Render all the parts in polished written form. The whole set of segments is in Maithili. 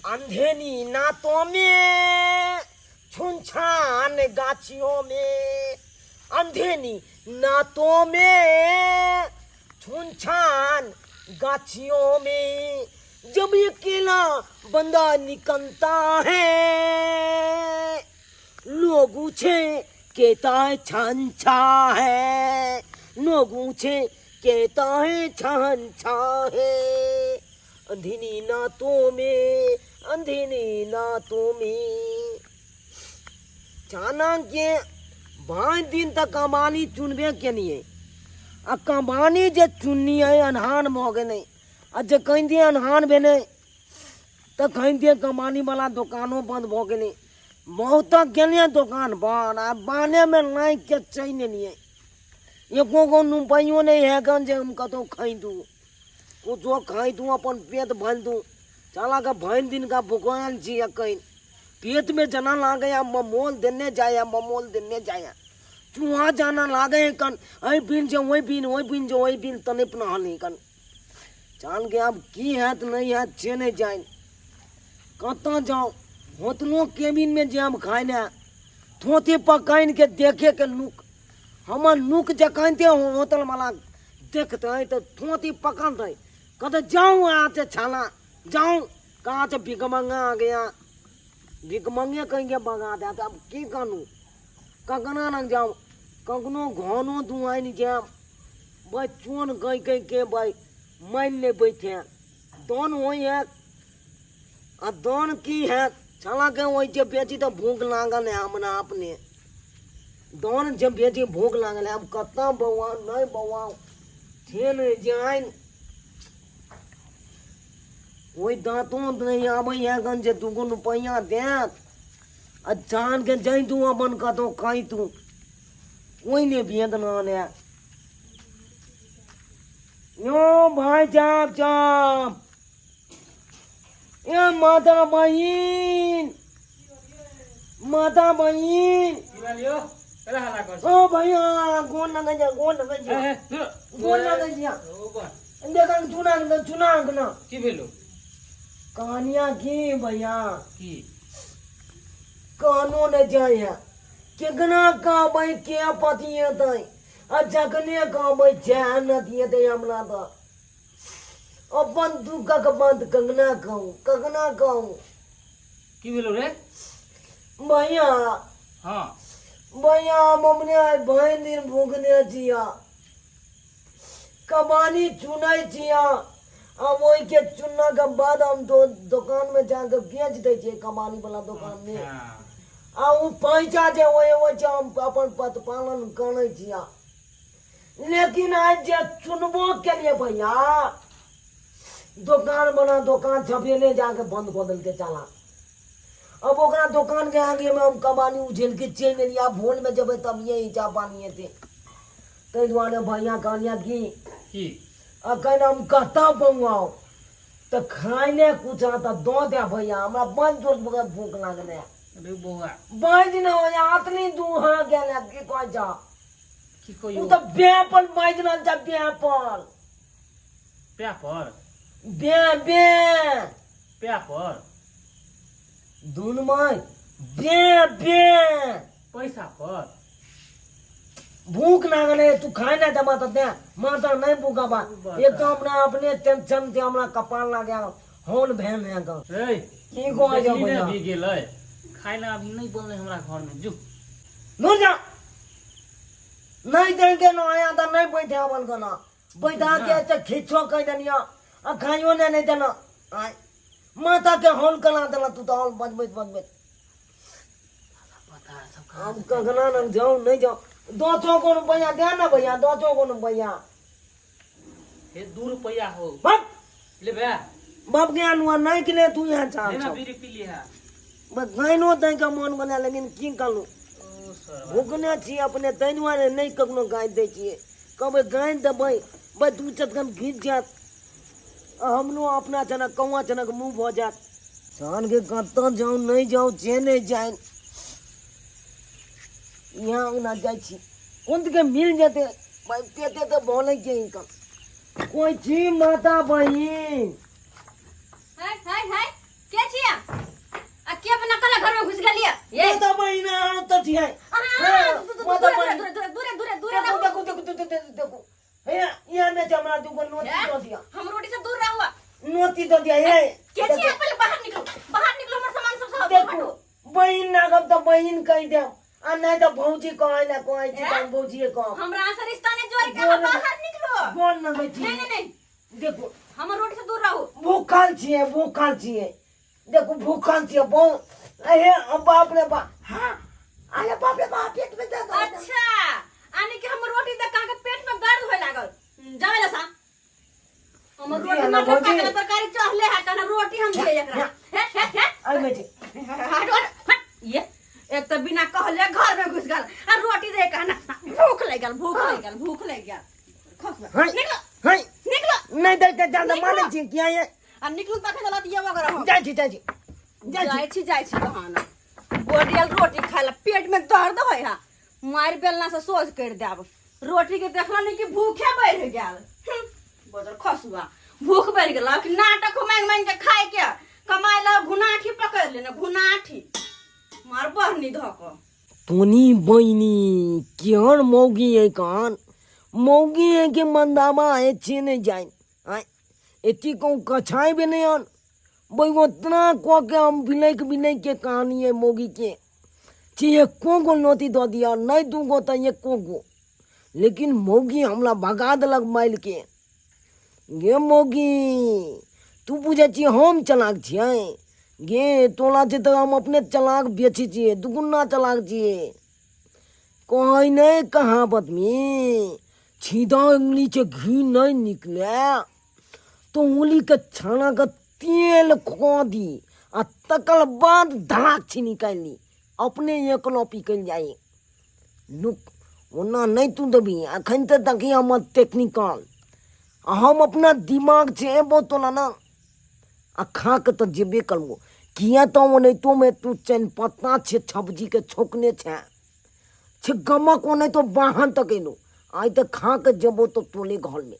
अंधेनी नातों में छुनछान गाछियों में, अंधेनी नातों में छुनछान गाछियों में, जब अकेला बंदा निकलता है, लोग उछे कहता है छान छा है, लोग उछे कहता है छान छा है, अंधेनी नातों में, अंधेनी नातों में। चाणक्य 5 दिन तक कमानी चुनबे केलिए, आ कमानी जे चुनलिए अन्हार भऽ गेलै, आ जे कहिते अन्हार भेलै तऽ कहिते कमानी वाला दोकानो बंद भऽ गेलै। बहुत गेलिए दोकान पर आ बानेमे लागि के चलि एलिए, एको गो रुपैओ नहि है गन जे हम कतहु खैदू, कुछो खैदू अपन पेट भरि दू। साला के भरि दिन का भुखायल छी अखन, पेट में जना लागे या ममोल देने जाए या ममोल देने जाए, चूहा जाना लागे है कन, एहि बिन जे ओहि बिन, ओहि बिन जे ओहि बिन, तने अपना हनी कन। जान के आब की हैत नहीं हैत से नहीं जान, कतऽ जाऊँ। होटलो केबिन में जे हम खाइ ले थोथी पकाइन के देखे के नुक, हमर नुक जखन होटल वाला देखते तऽ थोथी पकड़तै, कहते जाऊँ यहाँ से छाला जाऊँ, कहाँ से भिखमंगा आ गया, भिखमंगे कहीं के भगा दे। अब की कहूँ, ककना न जाऊँ, कखनो घनो दुआइन जाम भाई, चोन गई गई के भाई मान ले बैठे दोन हो है, आ दोन की है छाला के वही जे बेची तो भूख लागल है हमरा अपने, दोन जे बेची भूख लागल है। अब कतना बौआ नहीं बौआ थे नहीं जान, ओहि दाँतो नहीं आबै है गन जे दूगो रुपैआ देत, आ जान के जैतू अपन कतहु खैतू, कोई नहीं भेद ना है। यो भाई साहब साहब, ए माता बहिन, माता बहिन, ओ भैया गोन लगे जा, गोन लगे जा, गोन लगे जा, देखन चुना न चुना न की भेलो कहानियां की भैया की कानो न जाय है, केकना कहबै के पतिएतै, आ जखने कहबै जै न दिएतै हमरा तऽ अपन दुखक बात ककना कहूँ, ककना कहूँ। की भेलो रे भैया? हाँ भैया हम अपने आइ भरि दिन भूखने छिया, कमानी चुनै छिया, आ ओहिके चुनला के बाद हम दोकान में जाके बेच दै छियै, कमानी वाला दोकान में। हाँ। आ ओ पैसा जे ओहि होइ छै हम अपन प्रतिपालन करै छिया। लेकिन आज जे चुनबो केलिए भैया, दोकान बना दोकान छपेने जाके बंद कऽ देलकै चाला। अब ओकरा दोकान के आगे में हम कमानी उझेल के चलि एलियै, आब भोर में जेबै तब ये चाह पानी हेतै। ताहि दुआरे भैया कहलियै कि की अखन हम कतऽ बौआउ तऽ खाइने कुछ तऽ दऽ दे भैया, हमरा बड़ जोर भूख लागलै। अरे बौआ बाजि न हो जा, अतनी दूर गेल की कहै छौ की कहियो? उ तऽ बे पर बाजि रहल छै, बे पर। पे पर? बे बे पे पर दुन my बे बे पैसा पर भूख लागल है, तू खाए ना दमा तो दे माता नहीं भूखा बा। एक तो अपना अपने टेंशन से हमरा कपाल लग गया होल भेल है तो। ए, की कहै छौ देखली ने भैया? अभी गेलै खाय ला अभी नहीं बनलै हमरा घर में, जो दूर जा। नहीं देंगे ना आया था नहीं बैठे अपन को ना बैठा के तो खींचो कह देनिया आ खाइयो ने नहीं देना। आय माता के हॉल कला देला तू तो हॉल बजबैत बजबैत। पता सब हम कखना न जाऊं नहीं जाऊं, 10 गो रुपया दे ना भैया, 10 गो रुपया। हे 2 रुपया हो। बाप ले बे। बाप के अनुआ नहीं के ले तू यहाँ चाल लेना छौ। बीड़ी पी लिहा। बस गाइनो दै के मन बना, लेकिन की कहलूं? ओ सर। भूखने छी अपने, तै दुआरे नहीं कखनो गानि दै छियै। कहबै गानि देबै, बस 2 चटकन घिच जायत, आ हमरो अपना जनक कौआ जनक मुँह भऽ जायत। साँझ के कतऽ जाउ नहीं जाउ जे नहीं जाय, यहाँ ओना जाइ छी कोन के मिल जेतै भाई, पेते तऽ बोलै के इनका कोई छी माता बहिन। हाय हाय हाय, के छिया? छियै। अहाँ माता दूरे बहिन। दूरे दूरे दूरे दूरे दूरे देखू रहू। देखू देखू देखू देखू देखू, हे यहाँ में हमरा दूगो नोती दऽ दिअ। हम रोटी से दूर रहू। नोती दऽ दिअ हे। के छी पहिले बाहर निकलू, बाहर निकलू, हमर सामान सब सब देखू हटू। बहिन नागब तऽ बहिन कहि देब आ नहि तऽ भौजी कहै लए कहै छी तऽ हम भौजिए कहब। हमरा से रिश्ता नहीं जोड़ के अहाँ बाहर निकलू। गोर लगै छी। नहीं नहीं नहीं। देखू हमर रोटी से दूर रहू। भूखल छियै, भूखल छियै, देखू भूखल छियै बहुत। अहे बाप रे बाप, हाँ अरे बाप रे बाप, पेट में दर्द होय। अच्छा आने के हमर रोटी देख के पेट में दर्द होय लागल। जावे ला सा हमर जी, रोटी हल्ला मटर भौजी। पाकल तरकारी चढ़ले है कहना रोटी हम दे एकरा। हे हे हे अरे बेटी। हट हट हट। ये एक तो बिना कहले घर में घुस गेल आ रोटी दे कहना भूख लग गेल, भूख लग गेल, भूख लग गेल। खस हाय। निकलो। हाय। निकलो। नहि दै के जादा निकलो। मानै छी किया ये? आ निकलू तखन चलत ये वगैरह हम। जाइ छी, जाइ छी, जाइ छी। जाइ छी, जाइ छी तहन गोडियल रोटी खाय ला पेट में दर्द होय हा, मारि बेलना से सोझ कर देब। रोटी के देखला नहीं कि भूखे बढ़ गेल। बजर खसुआ भूख बढ़ गेल कि नाटक हो मांग मांग के खाय के कमाय ला घुनाठी पकड़ लेने घुनाठी मार बहनी धक। तोनी बहिनी केहन मौगी है, कान मौगी है कि मंदामा है छे नहीं जाए आय एती कहूँ कछाई भी नहीं आन भाई उतना कह के हम बिलैक बिलैक के कहानी है मौगी के छी एको गो नोती दऽ दिया नहीं दू गो तऽ एको गो, लेकिन मौगी हमरा भगा देलक माइल के। गे मौगी तू बुझै छी हम चलाक छियै? गे तोला छै तऽ हम अपने चलाक बेची छियै, दुगुना चलाक छियै। कहै नहि कहावतमे छीदा उंगली के घी नहीं निकले तो उंगली के छाना के तेल खो दी आ तकर बाद धड़ाक छी निकालि ली, अपने एकलो पिकल जाई। लुक ओना नहीं तू देबी अखन तऽ देखी हमर टेक्निकल आ हम अपना दिमाग छै एबो तोला ना आ खा के तऽ जेबे करबो किया तऽ ओनाहितोमे तू चैन पत्ता छै सब्जीके छौंकने छै छै गमक ओनाहितो बाहन तक एलो आइ तऽ खा के जेबो तऽ तोले घरमे।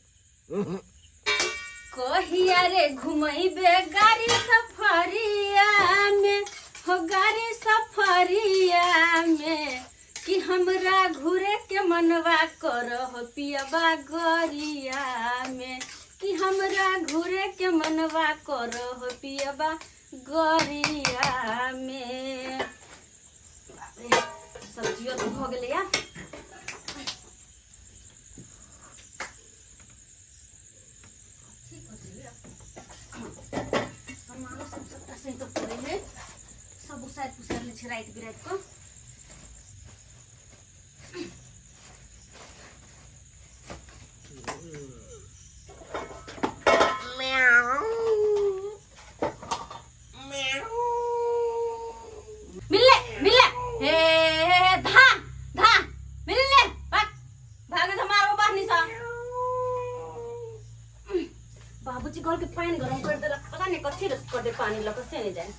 कहिया रे घुमैबे गाड़ी सफरिया में हो गाड़ी सफरिया में कि हमरा घुरे के मनवा करहो पियबा गरिया में कि हमरा घुरे के मनवा करहो पियबा गरिया में। बाप रे, सब्जियो तो भऽ गेलै या। सामानो सब सबटा सही तऽ पड़ै है, सब उसारि पुसारि लै छै राति बिराति कऽ। मिलले मिलले हे हे हे धा धा मिलले भाग भाग तो मारो बाहनी सा। बाबूजी घर के पानी गरम कर देलक, पता नहीं कथी रस कर दे पानी लक से नहीं जाए।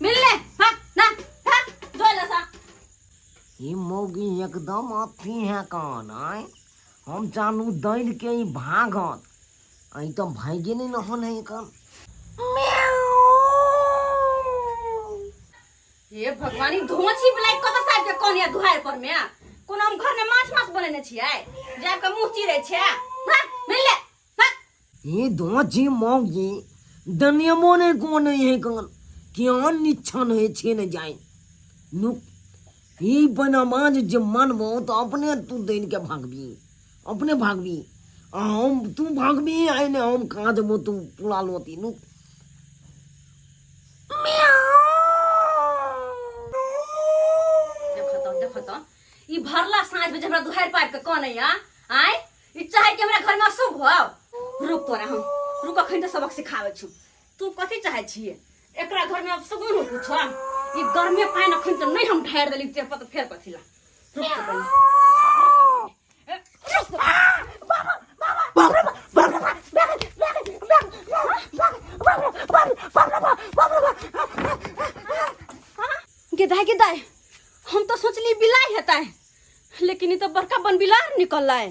मिलले भाग ना भाग जोइला सा। ई मौगी एकदम अथी है कान आय हम जानू दैल के ई भागत आई तो भागे नहीं नहन है कान। हे भगवान, ई धोछी ब्लैक कत साहब के कोन या दुहार पर में कोनो हम घर में माछ मास बनेने छियै जाय के मुंह चिरै छै। हां मिलले हां। ई धोछी मौगी दनियमो ने कोन है कान केहन निच्छन है छे ने जाए नुक ई बनामाज जे मानबो तो अपने तू दैन के भागबी, अपने भागबी आ हम तू भागबी आइ ने हम कहाँ जबो तू पूरा लोती नुक। देखो तो, देखो तो, ई भरला साँझ में जे हमरा दुहार पाइप के कने या आय ई चाहे कि हमरा घर में अशुभ हो। रुक तोरा हम रुक अखन तऽ सबक सिखाबै छु। तू कथी चाहे छियै एकरा घर में अब सुगुन हो कुछ ई गर्मे पानि अखन तऽ नहीं हम ढारि देली देह पर तऽ फेर कथी ला। रुक तो पहिले। ए, रुक तो। गे दाई, गे दाई, हम तो सोचली बिलाई हेतै, लेकिन ई तो बड़का बन बिलार निकललै।